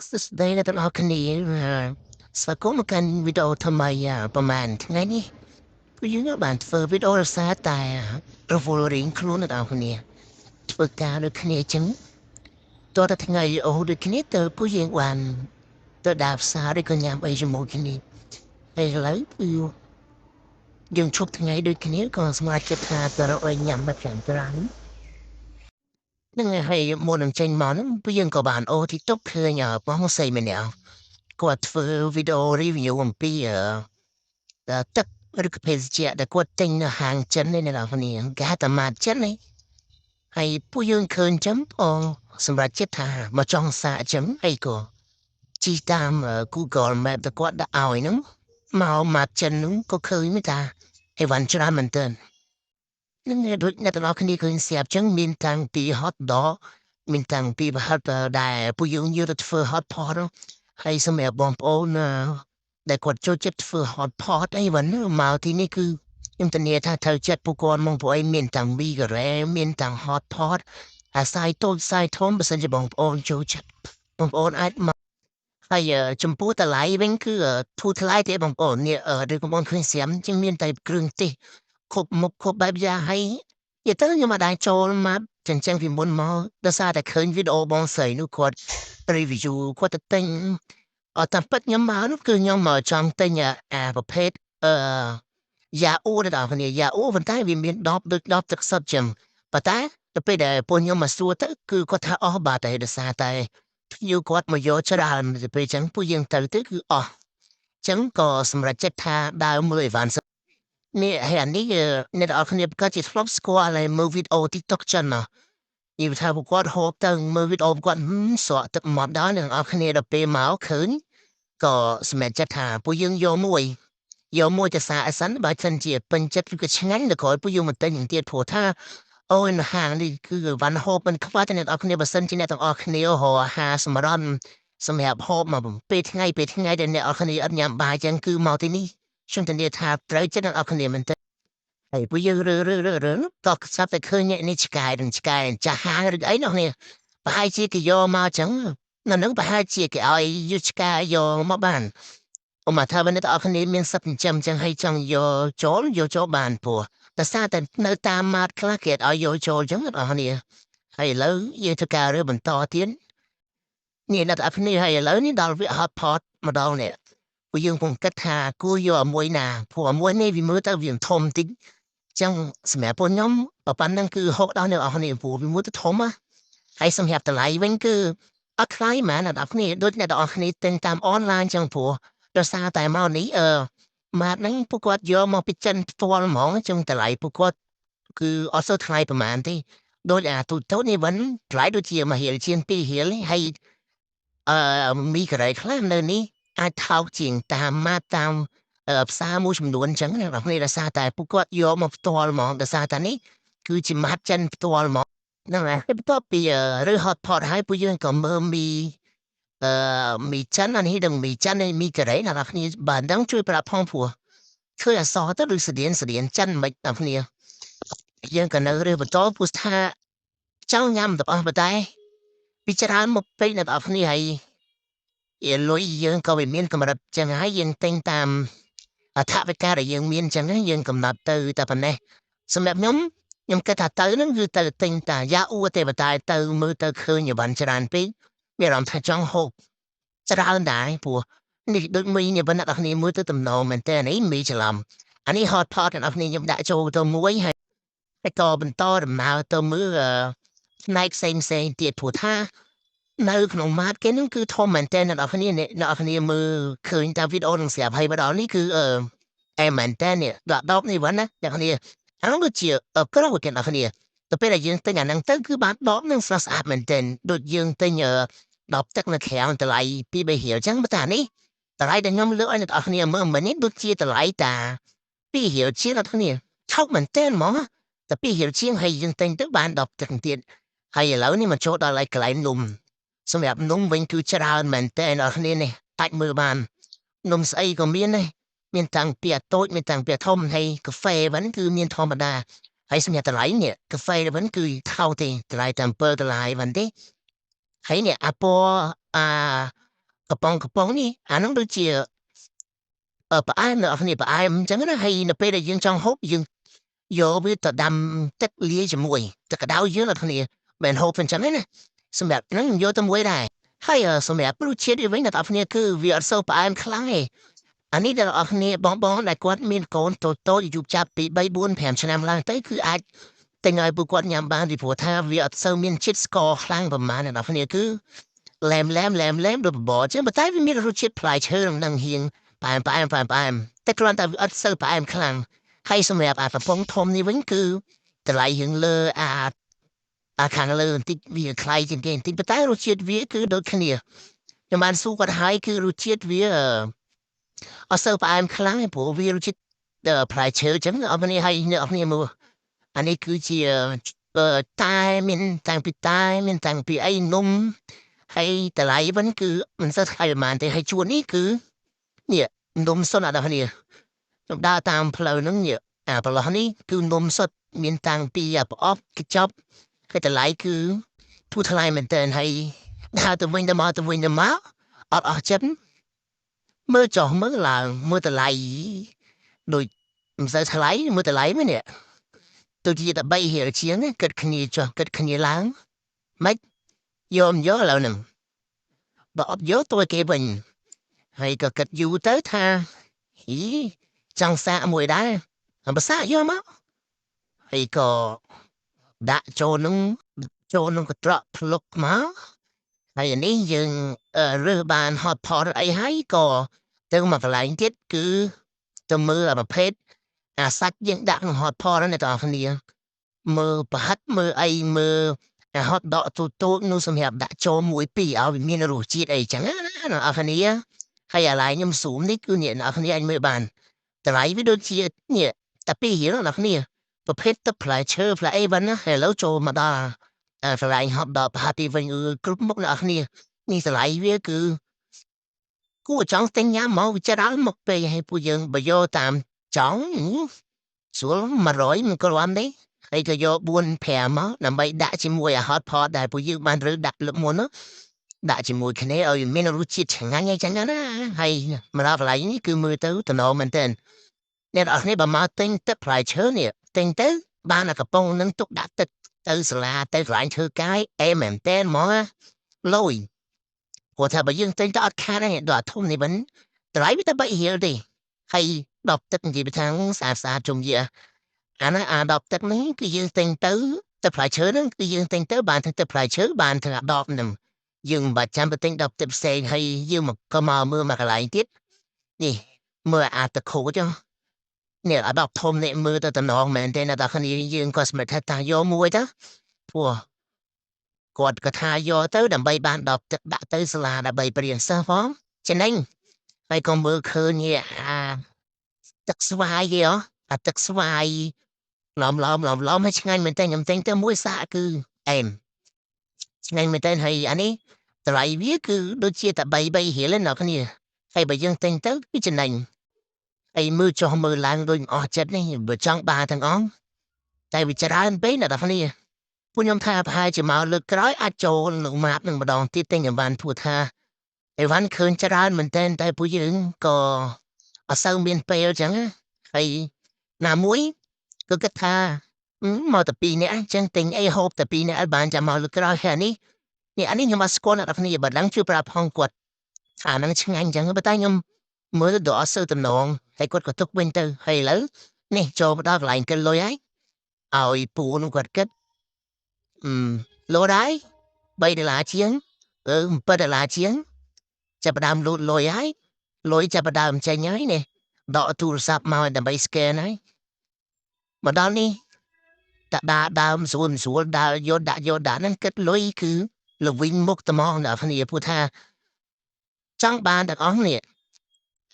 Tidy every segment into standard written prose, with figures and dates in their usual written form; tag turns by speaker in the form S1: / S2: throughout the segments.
S1: សួស្តីអ្នកទាំងអស់គ្នាស្វាគមន៍មកកាន់វីដេអូថ្មីប្រហែលថ្ងៃនេះគឺយើងបានធ្វើវីដេអូរសារតែរវល់រៀងខ្លួនអ្នកទាំងអស់គ្នាធ្វើការដូចគ្នាចឹងតើតែថ្ងៃអូដូចគ្នាទៅពួកយើងបានទៅដើរផ្សារឬក៏ញ៉ាំអីជាមួយគ្នាហើយឥឡូវគឺយើងឈប់ថ្ងៃដូចគ្នាក៏ស្មារតីថាទៅរកអីញ៉ាំបែបច្រើនច្រើននឹងហើយមុននឹងចេញមកហ្នឹងពួកយើងក៏បានអូទីតុកឃើញបងស្រីម្នាក់គាត់ធ្វើវីដេអូ review អំពីទឹកឬក៏ភេសជ្ជៈដែលគាត់ទិញនៅហាងចិននេះអ្នកនរគ្នាគេហៅថាម៉ាតចិននេះហើយពួកយើងឃើញចឹងអូសម្រាប់ចិត្តថាមកចង់សាកចឹងអីក៏ជីតាម Google Map ដែលគាត់ដាក់ឲ្យហ្នឹងមកម៉ាតចិនហ្នឹងក៏ឃើញមានថាអីវ៉ាន់ច្រើនមែនទែននឹងដូចអ្នកទាំងអស់គ្នាឃើញស្រាប់ចឹងមានតាំងពី hot dog មានតាំងពីប្រហិតដែលពួកយើងយកទៅធ្វើ hot pot ហើយសម្រាប់បងប្អូនដែលគាត់ចូលចិត្តធ្វើ hot pot អីវ៉ាន់មកទីនេះគឺខ្ញុំធានាថាត្រូវចិត្តពួកគាត់មកព្រោះអីមានតាំងមីការ៉េមានតាំង hot pot អាសាយតូចសាយធំបើសិនជាបងប្អូនចូលចិត្តបងប្អូនអាចមកហើយចំពោះតម្លៃវិញគឺធូរថ្លៃទេបងប្អូននេះឬបងប្អូនឃើញស្រាមជាងមានតែគ្រឿងទេសគ្រប់មុខគ្រប់បែបយ៉ាងហើយនិយាយទៅខ្ញុំអាចចូលមកចិញ្ចឹងពីមុនមកដោយសារតែឃើញវីដេអូបងស្រីនោះគាត់ review គាត់ទៅទិញអត់តាមពិតខ្ញុំមកនោះគឺខ្ញុំមកចង់ទិញអាប្រភេទអឺយ៉ាអូដល់គ្នាយ៉ាអូប៉ុន្តែវាមាន10ដូច10ទឹកសុទ្ធចឹងប៉ុន្តែទៅពេលដែលពួកខ្ញុំមកសួរទៅគឺគាត់ថាអស់បាត់ហើយដោយសារតែភ្ញៀវគាត់មកយកច្រើនទៅពេលចឹងពួកយើងទៅទៅគឺអស់ចឹងក៏សម្រេចចិត្តថាដើរមើលអីវ៉ាន់នេះហើយអានេះអ្នកនរគ្នាក៏ជាធ្លាប់ស្គាល់ហើយមើលវីដេអូ TikTok ចឹងណានិយាយថាពួកគាត់ហូបទៅមើលវីដេអូគាត់ស្រក់ទឹកមាត់ដល់អ្នកនរគ្នាដល់ពេលមកឃើញក៏សម្រេចចិត្តថាពួកយើងយកមួយយកមួយទៅសាកសិនបើសិនជាពេញចិត្តឬក៏ឆ្ងាញ់ដល់ក្រោយពួកយើងមកទិញទៀតព្រោះថាអូយហាងនេះគឺវ៉ាន់ហូបមិនខ្វះទេអ្នកនរគ្នាបើសិនជាអ្នកទាំងអស់គ្នារកអាហារសម្រន់សម្រាប់ហូបមកពេលថ្ងៃពេលថ្ងៃដែលអ្នកនរគ្នាអត់ញ៉ាំបាយចឹងគឺមកទីនេះខ្ញុំធានាថាត្រូវចិត្តអ្នកនរគ្នាមែនទេហើយពួកយើងរើរើរើរើក៏ស្រាប់តែឃើញអ្នកនេះឆ្កែនឹងឆ្កែចាស់ហាងឬអីនោះនេះប្រហែលជាគេយកមកចឹងនៅនឹងប្រហែលជាគេឲ្យយកឆ្កែយកមកបានអមថាបើអ្នកទាំងអស់គ្នាមានសត្វចិញ្ចឹមចឹងហើយចង់យកចូលយកចូលបានព្រោះតែសារតែនៅតាមម៉ាតខ្លះគេឲ្យយកចូលចឹងអ្នកទាំងអស់គ្នាហើយឥឡូវយើងធ្វើការរើបន្តទៀតនេះអ្នកទាំងអស់គ្នាហើយឥឡូវនេះដល់វា hot pot ម្ដងនេះពួកយើងគង់គិតថាគួរយកអាមួយណាព្រោះអាមួយនេះវាមើលទៅវាធំតិចចឹងសម្រាប់ពួកខ្ញុំប៉ុណ្ណឹងគឺហូបដល់អ្នកនរគ្នាព្រោះវាមើលទៅធំណាហើយសម្រាប់តម្លៃវិញគឺអត់ថ្លៃហ្មងអ្នកនរគ្នាដូចអ្នកនរគ្នាទិញតាមអនឡាញចឹងព្រោះដោយសារតែមកនេះអឺម៉ាតហ្នឹងពួកគាត់យកមកពីចិនផ្ទាល់ហ្មងចឹងតម្លៃពួកគាត់គឺអត់សូវថ្លៃប្រហែលទេដូចអាទូទៅនេះវិញថ្លៃដូចជាមួយរៀលជាង2រៀលហើយអឺមីការ៉េខ្លះនៅនេះអាចថោកជាងតាមម៉ាតតាមផ្សារមួយចំនួនអញ្ចឹងអ្នកនរគ្នាដោយសារតែពួកគាត់យកមកផ្ទាល់ហ្មងដោយសារតែនេះគឺជាម៉ាតចិនផ្ទាល់ហ្មងហ្នឹងហើយបន្ទាប់ពីឬ hot pot ហើយពួកយើងក៏មើលមីអឺមីចិនអានេះដឹងមីចិនមីការ៉េអ្នកនរគ្នាបានដឹងជួយប្រាប់ផងព្រោះឃើញអសទៅដូចស្តៀងស្តៀងចិនមិនអ្នកគ្នាយើងក៏នៅរើបន្តព្រោះថាចង់ញ៉ាំទាំងអស់ប៉ុន្តែពីច្រើនមកពេកអ្នកនរគ្នាហើយលុយយើងក៏វាមានកម្រិតចឹងហើយយើងទិញតាមអថវិកាដែលយើងមានចឹងយើងកំណត់ទៅតែប៉ុណ្ណេះសម្រាប់ខ្ញុំខ្ញុំគិតថាទៅហ្នឹងគឺទៅទិញតាយ៉ាអ៊ូទេប៉ុន្តែទៅមើលទៅឃើញអីវ៉ាន់ច្រើនពេកមានអារម្មណ៍ថាចង់ហូបច្រើនដែរព្រោះនេះដូចមីនេះប៉ុណ្ណាអ្នកគ្នាមើលទៅតំណងមែនតើនេះមីច្រឡំអានេះ hot pot អ្នកគ្នាខ្ញុំដាក់ចូលទៅមួយហើយហើយក៏បន្តដំណើរទៅមើលផ្នែកផ្សេងផ្សេងទៀតព្រោះថានៅក្នុងម៉ាតគេនឹងគឺធំមែនតើអ្នកនរគ្នាអ្នកនរគ្នាមើលឃើញតាមវីដេអូនឹងស្រាប់ហើយមកដល់នេះគឺអឺអែមែនតើនេះដាក់ដបនេះវិញណាអ្នកគ្នាអានោះគឺជាក្រៅគេអ្នកគ្នាទៅពេលដែលយើងទិញអាហ្នឹងទៅគឺបានដបនឹងស្រស់ស្អាតមែនទែនដូចយើងទិញដបទឹកនៅក្រៅតម្លៃ2 3រៀលអញ្ចឹងបើតានេះតម្លៃដែលខ្ញុំលើកឲ្យអ្នកនរគ្នាមើលមិញនេះដូចជាតម្លៃតា2រៀលជាងអ្នកគ្នាថោកមែនទែនហ្មងតែ2រៀលជាងហើយយើងទិញទៅបានដបទឹកទៀតហើយឥឡូវនេះមកចូលដល់កន្លែងនំសម្រាប់នំវិញគឺច្រើនមែនតើអ្នកគ្នានេះអាចមើលបាននំស្អីក៏មានដែរមានតាំងពីអាតូចមានតាំងពីធំហើយកាហ្វេវិញគឺមានធម្មតាហើយសម្រាប់តម្លៃនេះកាហ្វេវិញគឺថោកទេតម្លៃតែ7ដុល្លារវិញទេហើយនេះអាពណ៌អា កំប៉ុងកំប៉ុងនេះអានោះដូចជាផ្អែមអ្នកគ្នាផ្អែមអញ្ចឹងណាហើយនៅពេលដែលយើងចង់ហូបយើងយកវាទៅដាំទឹកលាយជាមួយទឹកក្តៅយើងអ្នកគ្នាមិនហូបអញ្ចឹងណាសម្រាប់ហ្នឹងយកទៅមួយដែរហើយសម្រាប់រសជាតិវិញអ្នកគ្នាគឺវាអត់សូវផ្អែមខ្លាំងទេអានេះដែលអ្នកគ្នាបងបងដែលគាត់មានកូនតូចតូចអាយុចាប់ពី3 4 5ឆ្នាំឡើងទៅគឺអាចទិញឲ្យពួកគាត់ញ៉ាំបានពីព្រោះថាវាអត់សូវមានជាតិស្ករខ្លាំងប្រហែលអ្នកគ្នាគឺឡែមឡែមឡែមឡែមដូចបបរចឹងប៉ុន្តែវាមានរសជាតិផ្លែឈើនឹងហៀងផ្អែមផ្អែមផ្អែមផ្អែមតែគ្រាន់តែវាអត់សូវផ្អែមខ្លាំងហើយសម្រាប់អាកំប៉ុងធំនេះវិញគឺតម្លៃរៀងលើអាអាខាងលើបន្តិចវាថ្លៃជាងគេបន្តិចប៉ុន្តែរសជាតិវាគឺដូចគ្នាខ្ញុំបានសួរគាត់ហើយគឺរសជាតិវាអត់សូវផ្អែមខ្លាំងទេព្រោះវារសជាតិផ្លែឈើចឹងអត់នេះហើយអ្នកគ្នាមើលអានេះគឺជាតែមានតាំងពីតែមានតាំងពីអីនំហើយតម្លៃវិញគឺមិនសូវថ្លៃប្រហែលទេហើយជួននេះគឺនេះនំសុទ្ធអត់គ្នាខ្ញុំដើរតាមផ្លូវហ្នឹងនេះអាប្រឡោះនេះគឺនំសុទ្ធមានតាំងពីប្រអប់កញ្ចប់ហើយតម្លៃគឺធូរថ្លៃមែនទែនហើយដើរទៅវិញទៅមកទៅវិញទៅមកអត់អស់ចិត្តមើលចុះមើលឡើងមើលតម្លៃដូចមិនសូវថ្លៃមើលតម្លៃមែននេះទៅជាតែ3រៀលជាងគិតគ្នាចុះគិតគ្នាឡើងម៉េចយកមិនយកឥឡូវហ្នឹងបើអត់យកទៅគេវិញហើយក៏គិតយូរទៅថាហ៊ីចង់សាកមួយដែរបើសាកយកមកហើយក៏ដាក់ចូលនឹងចូលនឹងកន្ត្រកភ្លុកមកហើយអានេះយើងរើសបាន hot pot អីហើយក៏ទៅមកកន្លែងទៀតគឺទៅមើលអាប្រភេទអាសាច់យើងដាក់ក្នុង hot pot ហ្នឹងអ្នកទាំងអស់គ្នាមើលប្រហិតមើលអីមើលអា hot dog ទូទូនោះសម្រាប់ដាក់ចូលមួយពីរឲ្យវាមានរសជាតិអីចឹងណាអ្នកនរគ្នាហើយអាឡែងខ្ញុំស៊ូមនេះគឺអ្នកនរគ្នាអាចមើលបានតម្លៃវាដូចជានេះតែ2រៀលអ្នកនរគ្នាប្រភេទទឹកផ្លែឈើផ្លែអីបានណាឥឡូវចូលមកដល់កន្លែង hot dog ប្រហិតទីវិញគ្រប់មុខអ្នកនរគ្នានេះតម្លៃវាគឺគួរចង់ទិញញ៉ាំមកវាច្រើនមកពេកឲ្យពួកយើងបើយកតាមចង់ស្រួល100មិនគ្រាន់ទេហើយក៏យក4 5មកដើម្បីដាក់ជាមួយអា hot pot ដែលពួកយើងបានរើដាក់លើកមុននោះដាក់ជាមួយគ្នាឲ្យមានរសជាតិឆ្ងាញ់អីចឹងណាហើយមកដល់កន្លែងនេះគឺមើលទៅតំណមែនទែនអ្នកនរគ្នាបើមកទិញទឹកផ្លែឈើនេះទិញទៅបានតែកំប៉ុងនឹងទុកដាក់ទឹកទៅសាលាទៅកន្លែងធ្វើការអេមែនទែនហ្មងលយព្រោះថាបើយើងទិញទៅអត់ខាតទេដល់ធំនេះមិនតម្លៃវាតែ3រៀលទេហើយដបទឹកនិយាយថាស្អាតស្អាតជុំយាអាណាអាដបទឹកនេះគឺយើងទិញទៅទឹកផ្លែឈើហ្នឹងគឺយើងទិញទៅបានទាំងទឹកផ្លែឈើបានទាំងអាដបហ្នឹងយើងមិនបាច់ចាំទៅទិញដបទឹកផ្សេងហើយយើងមកក៏មកមើលមកកន្លែងទៀតនេះមើលអាទឹកខូចនេះអាដបធំនេះមើលទៅតំណងមែនទេណាដល់គ្នាយើងក៏សម្រេចថាតាយកមួយទៅព្រោះគាត់ក៏ថាយកទៅដើម្បីបានដបទឹកដាក់ទៅសាលាដើម្បីបរៀនសិស្សផងចំណេញហើយក៏មើលឃើញអាទឹកស្វាយគេហ៎អាទឹកស្វាយឡំឡំឡំឡំឲ្យឆ្ងាញ់មែនតើខ្ញុំទិញទៅមួយសាកគឺអែមឆ្ងាញ់មែនតើហើយអានេះតម្លៃវាគឺដូចជាតែ3 3រៀលណាគ្នាហើយបើយើងទិញទៅគឺចំណេញហើយមើលចុះមើលឡើងដូចអស់ចិត្តនេះបើចង់បានទាំងអង្គតែវាច្រើនពេកណាដល់គ្នាពួកខ្ញុំថាប្រហែលជាមកលើកក្រោយអាចចូលនឹងម៉ាប់នឹងម្ដងទៀតទិញអីវ៉ាន់ព្រោះថាអីវ៉ាន់ឃើញច្រើនមែនតើតែពួកយើងក៏អត់សូវមានពេលអញ្ចឹងហើយណាមួយគឺគិតថាមកតែពីរនាក់អញ្ចឹងទិញអីហូបតែពីរនាក់ឲ្យបានចាំមកលើកក្រោយហើយនេះនេះអានេះខ្ញុំអត់ស្គាល់អ្នកនរគ្នាបើដឹងជួយប្រាប់ផងគាត់ថាហ្នឹងឆ្ងាញ់អញ្ចឹងប៉ុន្តែខ្ញុំមើលទៅអត់សូវតំណងហើយគាត់ក៏ទុកវិញទៅហើយឥឡូវនេះចូលមកដល់កន្លែងគិតលុយហើយឲ្យពូនោះគាត់គិតអឺលោដែរ3ដុល្លារជាងអឺ7ដុល្លារជាងចាប់ផ្ដើមលូតលុយហើយលុយចាប់ផ្ដើមចេញហើយនេះដកទូរស័ព្ទមកដើម្បី scan ហើយមកដល់នេះតដាដើមស្រួលស្រួលដើរយកដាក់យកដាក់ហ្នឹងគិតលុយគឺលវិញមុខត្មងដល់គ្នាព្រោះថាចង់បានទាំងអស់នេះ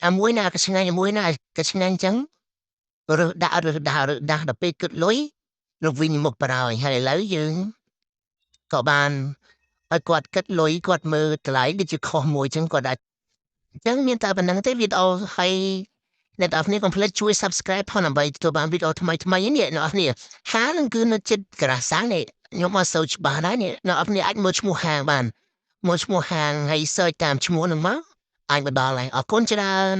S1: អាមួយណាក៏ឆ្ងាញ់អាមួយណាក៏ឆ្ងាញ់អញ្ចឹងរើសដាក់រើសដាក់រើសដាក់ដល់ពេលគិតលុយលវិញមុខបរោយហើយឥឡូវយើងក៏បានឲ្យគាត់គិតលុយគាត់មើលតម្លៃដូចជាខុសមួយអញ្ចឹងគាត់អាចអញ្ចឹងមានតែប៉ុណ្្នឹងទេវីដេអូហើយអ្នកនរគ្នាកុំភ្លេចជួយ Subscribe ផងដើម្បីទទួលបានវីដេអូថ្មីថ្មីនេះអ្នកនរគ្នាហាងនឹងគឺនៅជិតក្រាសាំងនេះខ្ញុំអត់សូវច្បាស់ដែរនេះអ្នកនរគ្នាអាចមើលឈ្មោះហាងបាន មកឈ្មោះហាងហើយ search តាមឈ្មោះហ្នឹងមកអាចមកដល់ហើយអរគុណច្រើន។